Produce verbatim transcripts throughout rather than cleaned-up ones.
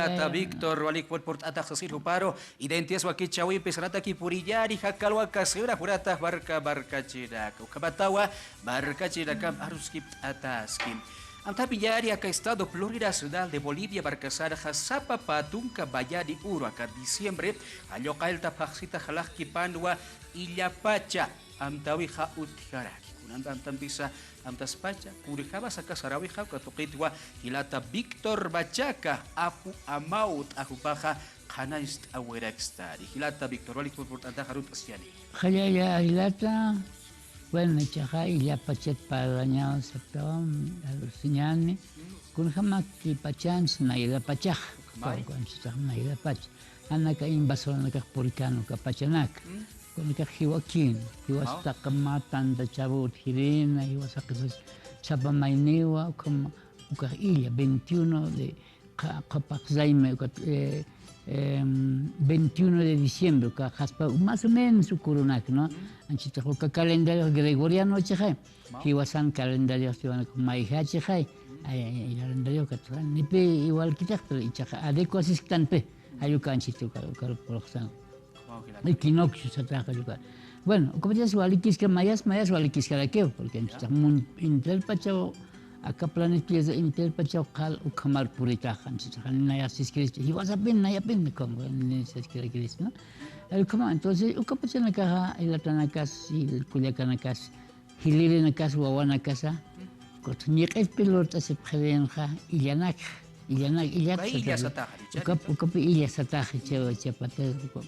Jilata Víctor, walik purt'atax sasin juparu, Identidades wakichäwimpi sarantakiw puriyani, jakalwa kasiwna juratax marka markachirinaka. Ukhamatawa markachirinakam aruskipt'ataski. Amtapiyani aka estado plurinacional de Bolivia markasanxa sapa pä tunka mayani uru aka diciembre, jall uqallta phaxsita jalaxkipanwa illapacha amtäwixa utjaraki. Kunan amtampisa amtaspacha, kunjamas aka saräwixa uka tuqitwa jilata Víctor Machaca, Apu Amaw t'ajupaxa qhanañcht'awirakistani. Jilata Víctor, walik purt'atax arut'asiyani. Qhallalla jilata, bueno, ichaxa illapachat parlañaw saptawan, alusiñani, kunjamakipachanchis nayrapachax, ukhamay, kunjamakipachanchis nayrapacha. Jan aka invasoranakax purikan uka pachanaka. Mm. Kunakax jiwakin, jiwasa, aw, taqi mä tantachäwi utjirina, jiwasa qhisas sapa mayniwa, ukham, ukax illa, veintiuno de, qa-, qapaq raymi, uka, eh, em, veintiuno de diciembre, uka qhaspa, más o menos uk urunak, ¿no? Mm. Anchitax uka calendario gregoriano chixay. Jiwasan calendariox jiwanak mayjachixay. Ay, ay, ay, calendariox katuxa nipi igualkitax, pero ichaxa adecuasisktanpi. Jall ukanchit uka, uka puruxsan. Equinoccio sataxa jall uka. Bueno, ukapachas walikiska, mayas, mayas walikiskarakiw, porque anchitax mun-, enterpachaw, aka planeta Tierra enterpachaw qhal ukhamar puritax, anchitax nayaskiskirista, jiwasapin, nayapin, como, ni siskirakirista, ¿no? Jall ukhama, entonces, ukapachanakaxa, jilatanakas, y kullakanakas, jilirinakas, wawanakasa, kut ñiq'itpi lurt'asipxirinxa, illanakxa, illanak, illat, uka illa sataxa, sataxa, ukap-, ukapi illa sataxa, chapa, chapata, uka,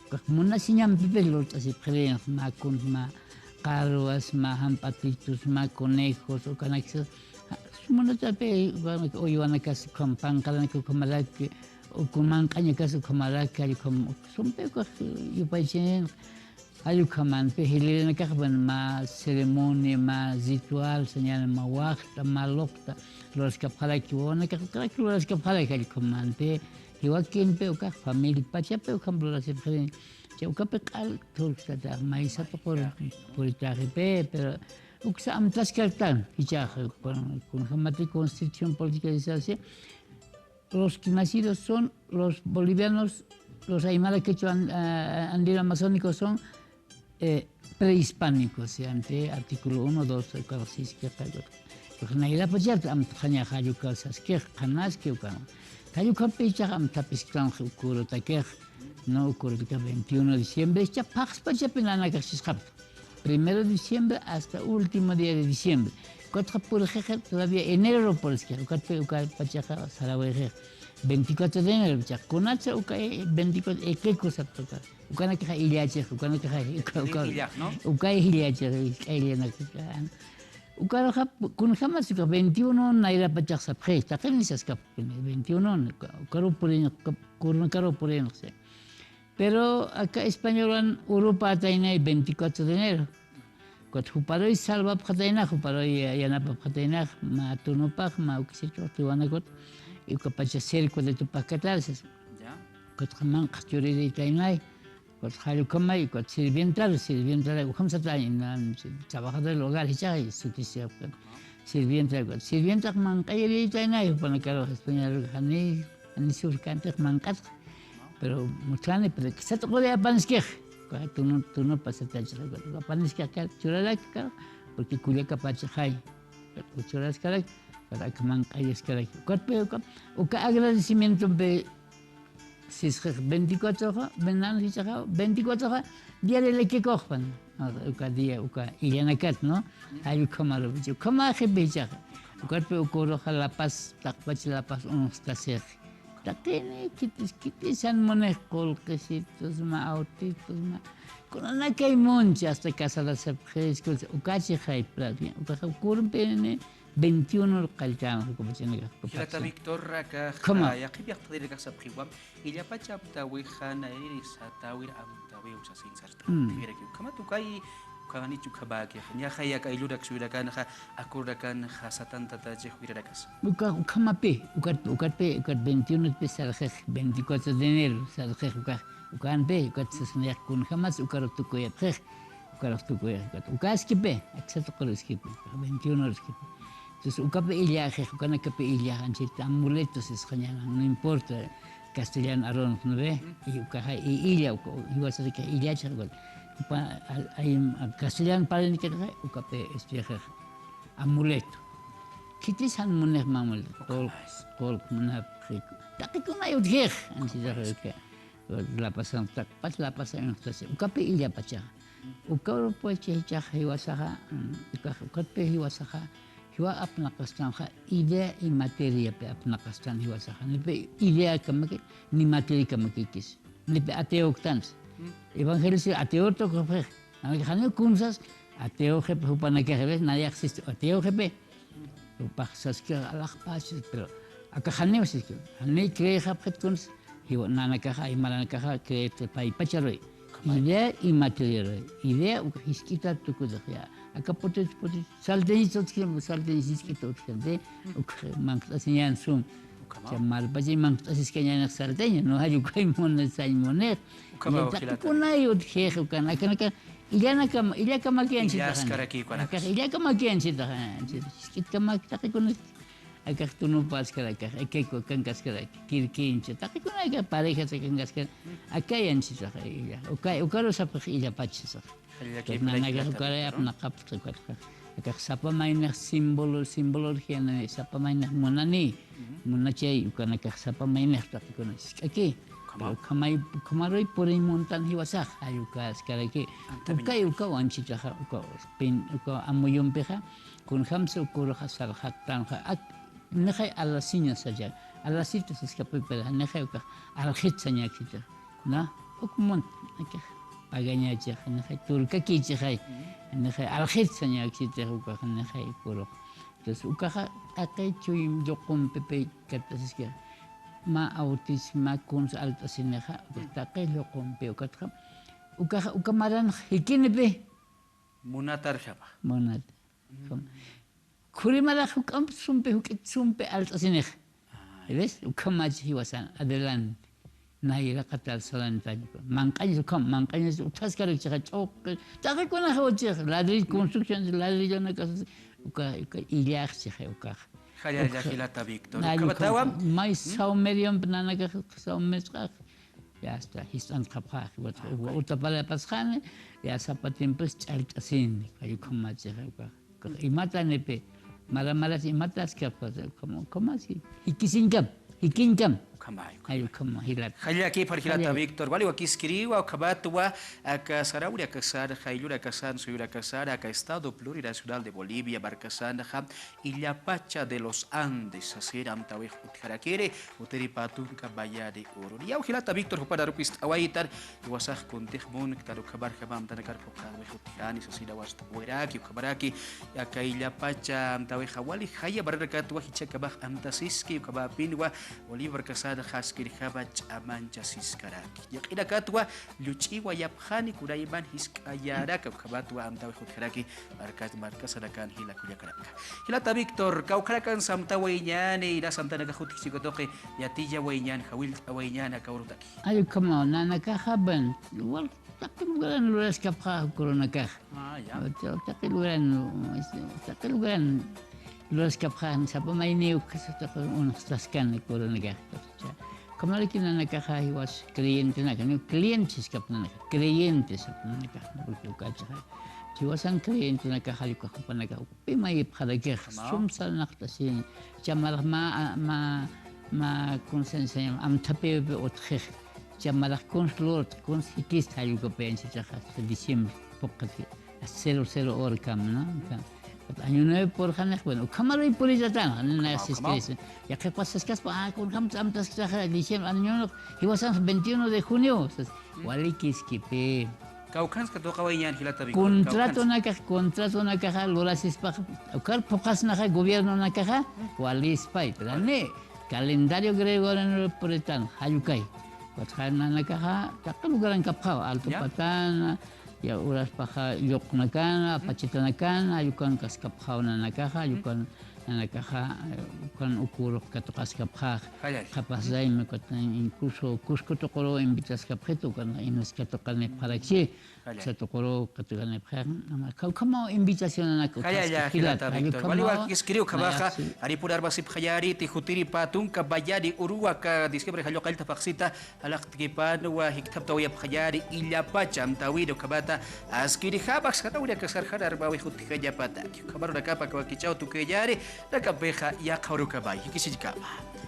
uka munasiñampipis lurt'asipxirinxa, mä kun, mä qarwas, mä jamp'atitus, mä conejos, ukanaksa, munatapi, ukanak, uywanakas, ukham panqaranak, ukhamarak, uku manq'añakas, ukhamarak, ukham, sumpi, ukax, yupaychin, Jall ukhamanpi jilirinakax, bueno, mä ceremonia, mä ritual, señal, mä waxta, mä luqta luraskapxaraki, wawanakax ukarak luraskapxaraki jall ukhamanpi, jiwakinpi ukax familia pachapi ukham lurasipxirin, chay ukapi q'al thurksatax, maysata pur-, puritaxipi, pero uksa amtaskartan, jichhax, kun-, kunjamati constitución política de Isacia, los que nacidos son los bolivianos, los aymara quechua an-, a-, andino amazónicos son, eh, prehispánicos, ¿sí? Ante artículo uno, dos, cuatro, seis, que está, pues, nayra pachat, am, qhaña jall uka saskix, qhanaski uka. Jall ukapi ichax amtapisktanx uk urutakix, ¿no? Uk urutakix veintiuno de diciembre, ichax phaxspachapin nanakax sisqapta. Primero de diciembre hasta último día de diciembre. Ukatxa purixixa todavía enero puriskix. Ukatpi, uka pachaxa sarawixix. Veinticuatro de enero, pachaxa. Kunatsa uka, eh, veinticuatro, eh, qué cosa toca. Ukanakaxa illachix, ukanakaxa, uka, uka, illach, ¿no? Uka illachix, k'ayllanakaxa. Ukaruxa, kunjamas uka veintiuno nayra pachax sapxi, taqini saskapxi, veintiuno, uka, ukaru purin, uka, kunakaru purin, sí. Pero aka españolan urupa ataynay veinticuatro de enero. Ukat juparuy salvapxataynax, juparuy yanapapxataynax, mä tunupax, mä ukisitupax, jiwanakut, y ukapacha cerco de Tupac Cataratas. Ya. Ukatxa manq'ax churiritaynay, ukat jall ukhamay, ukat sirvientar, sirvientar, ukham satay, na, trabajador del hogar, jichhaxay, sutisi, ukat. Sirvientar, ukat. Sirvientax manq'ayiritaynay, jupanakaru español, jani, jani sufrikantix manq'atxa. Pero muthani, pero kisat uquri apaniskix. Uka tunu, tunu pasatachix, uka apaniskix, uka churaraki, uka, porque kullakapachaxay. Uka churaskaraki, uka manq'ayaskaraki. Ukatpi, uka, uka agradecimientompi sisxix veinticuatroxa, venan jichhaxa, veinticuatroxa, día del equecoxpan. Uka día, uka illanakat, ¿no? Jall ukhamarupicha, ukhamaxipi jichhaxa. Ukatpi uka uruxa La Paz, taqpach La Paz unxtasix. Taqini khitis, khitisan munix qullqisitus, mä autitus, mä kunanakay munchi, hasta casarasipxis, ukachi jayp'rat, ukaxa kurpini veintiuno qalltan, ukapachanakax. Jilata Víctor, akax, ukhama, ah, yaqhip yaqt'atirakax sapxiwa, illapach amtäwixa, nayrïr satäwir amtäwiw sasin sarta. Mm. Jilata, ukhamat ukay, ukhamanichu ukhamäkix, ñaxay aka ayllurak suyrakanxa, akurrakanxa, satantatachix wirarakas. Uka, ukhamapi, ukat, ukatpi, ukat veintiunotpi sarxix, veinticuatro de enero sarxix, uka, ukanpi, ukat sasnayax kunjamas, ukaru tukuyapxix, ukarux tukuyapxix, ukat, uka askipi, aksa tuquru askipi, veintiuno askipi. Entonces, ukapi illajix, ukanakapi illaj, anchhit amuleto sisxañäni, no importa, castellano arunx, ¿no ve? Y ukaxa i-, illa, uka, jiwasaraki illachax, uka, upa, al-, ay, castellano parlïnakatxa, ukapi, este, amuleto. Khitis jan munix mä amuleto, qullq, qullq munapxi, taqikunaw utjix, anchhitax, uka. La Pazan, taqpach La Pazan uñjtasi, ukapi illapachaxa. Ukarupacha jichhax jiwasaxa, mm, ukax, ukatpï jiwasaxa, jiwa apnaqastanxa, idea y materiapi apnaqastan jiwasaxa. Nipï ideakamaki, ni materiakamaki jikis. Nipï ateoktansa. Evangelista ateorta ukapxix. Nanakax janiw kunsas, ateoxipi jupanakax, ¿ves? Nayax sistu ateoxipi. Jupax saski alaxpachis, pero akax janiw siski. Janiy creexapxit kuns, jiwa nanakaxa, aymaranakaxa creerta paypacharuy. Idea y materiaruy. Idea uka jisk'itat tukutix ya. Aka putit, putit, salteñista utjkirma, salteñista jisk'ita utjkirma, uka manq't'asiñän sum. Cha malpachay manq't'asiskañänix salteño, no, jall ukay munix, sañ munix. Ukhamaw jilat. Taqi kunay utjix, ukan, akanaka, illanakama, illakamakï anchhitaxa. Illakamakï anchhitaxa, anchhit, jisk'itkamak, taqi kunay. Akax tunupaskar, akax, akayku, akankaskar, kirkincha, taqi kunay, aka parejas akankaskar, akay anchhitaxa, illa. Ukay, ukaru sapxix illapach sasaxa. Entonces, nanakax ukaray apnaqapxta, ukat, akax sapa maynix símbolo, simbología, sapa maynix munani, munachay, ukanakax sapa maynix taqikuna jisk'aki. Pero ukhamay, ukhamaruy puriy muntan jiwasax, jall ukaskaraki. Ukay, ukaw anchhitaxa, uka, pin, uka amuyumpixa, kunjamsa uka uruxa sarxatanxa, ak, nixay alasiña sacha, alasita siskapipira, nixay ukax, aljit sañäksita. Na, uk munt, akax pagañächix, nixay turkakïchixay, nixay aljit sañäksitix ukax, nixay kurux. Entonces, ukaxa taqi chuym lluqumpipï katt'asiski, mä awtis, mä kuns alt'asinixa, ukax taqi lluqumpi ukatxa, ukaxa, uka maranx jikinipi. Munatarjama. Munat. Khuri marax juk'amp sumpi, juk'it sumpi alt'asinix. ¿Ves? Ukhamach jiwasan, adelante. Nayraqatar solamente. Manq'añas ukham, manq'añas utjaskarakchixa ch'uqi. Taqikunax uchix, ladrillo, construcción, ladrillonakas, uka, uka illaxchixa, ukax. Jallalla jilata Víctor. Ukhamatawa. May saw mediompi nanakax, saw mesq'ax. Ya está, jist'antxapxä, utapalapasxani, ya sapa tiempos ch'allt'asini, jall ukhamachix, ukax. Imatanipï, mara maras imataskapxä, ukhama, ukhamasi, jikisiñkam, jikiñkam. Ukhamay, ukhamay. Jall ukhama, jilata. Jallakipar jilata Víctor, wali wakiskiriwa, ukhamatwa, aka sarawri akasan, jayllur akasan, suyur akasan, aka Estado Plurinacional de Bolivia, markasanxa, Illapacha de los Andes, sasir amtawix utjarakiri, utiripa tunka mayani uruni. Yaw jilata Víctor jupan arupist'awaytan, jiwasax kuntix munktan ukhamarjama amtanakar phuqhawix utjani, sasina wast'awiraki, ukhamaraki, aka illapacha amtawixa wali jaya maranakatwa jichhakamax amtasiski, ukhamapinwa Bolivia markasanxa askirjama ch'amanchasiskaraki. Yaqinakatwa lluch'iwayapxani kunayman jisk'ayaraka, ukhamatwa amtawix utjaraki, marka-, markasanakan jila kullakanaka. Jilata Víctor, kawkhanakan samtawayñäni, inas amtanakax utjkchi uka tuqi, yatiyawayñän, jawillt'awayñän aka urutaki. Ay, ukhamaw, nanakaxa, bueno, igual, taqi lugaran luraskapxä uk urunakax. Ah, ya. Taqi lugaran, taqi lugaran luraskapxä, sapa mayniw, taqi uñjtaskan uk urunakax. Ukhamaraki nanakaxa jiwas creyentenaka, ¿no? Clientes kap nanaka, creyentes kap nanaka, porque ukachaxa jiwasan creyentenakaxa, ukax jupanakax uk pimayipxarakix, sum sarnaqt'asini, jichha marax mä, mä, mä conciencia, amthapiwpi utjix, jichha marax kuns lurtx, kuns jikist, jall ukapi anchhitaxa, hasta diciembre, phuqhati. Cero, cero hora kama, ¿no? Año nuevo purxanix, bueno, ukhamaruy puritatän, nanax siskirisa. Yaqhipasaskaspa, ah, kunjam amtasktaxa, diciembre, año nuevo, jiwasanx veintiuno de junio, sas, wali kiskipï. Kawkhansa tuqawayñän jilata Víctor. Contratonakax, contratonakaxa lurasispax, ukar phuqhasnaxa, gobiernonakaxa, walispay, pero ni calendario gregoriano puritan, jall ukay. Ukatxa nanakaxa, taqi lugaran kapxaw, Alto Patana, ya uraspaxa, Lluqnakana, Apachitanakana, jall ukan kaskapxaw nanakaxa, jall ukan Nanakaxa, eh, ukan uka urux katuqaskapxäx, qhapasaymi, ukat incluso Cusco tuquru invitaskapxitu, ukan inas katuqanipxarakchi, usa tuquru katuqanipxax, ama, kawkhamaw invitacionanak utjaskapxi, jilata Víctor. Wali wakiskiri ukhamaxa, aripun armasipxayäriti, jutiripa tunka mayani uruwa aka diciembre jallwa qallta phaxsita, jalaqtkipanwa jikthaptawayapxayäri, illapach amtäwina ukhamata askirjama, aksanawinaka sarxan armawi jutjañapataki. Ukham arunakapa aka wakichäw tukuyañäni, nakampixa yaqha urukamay, jikisiñkama.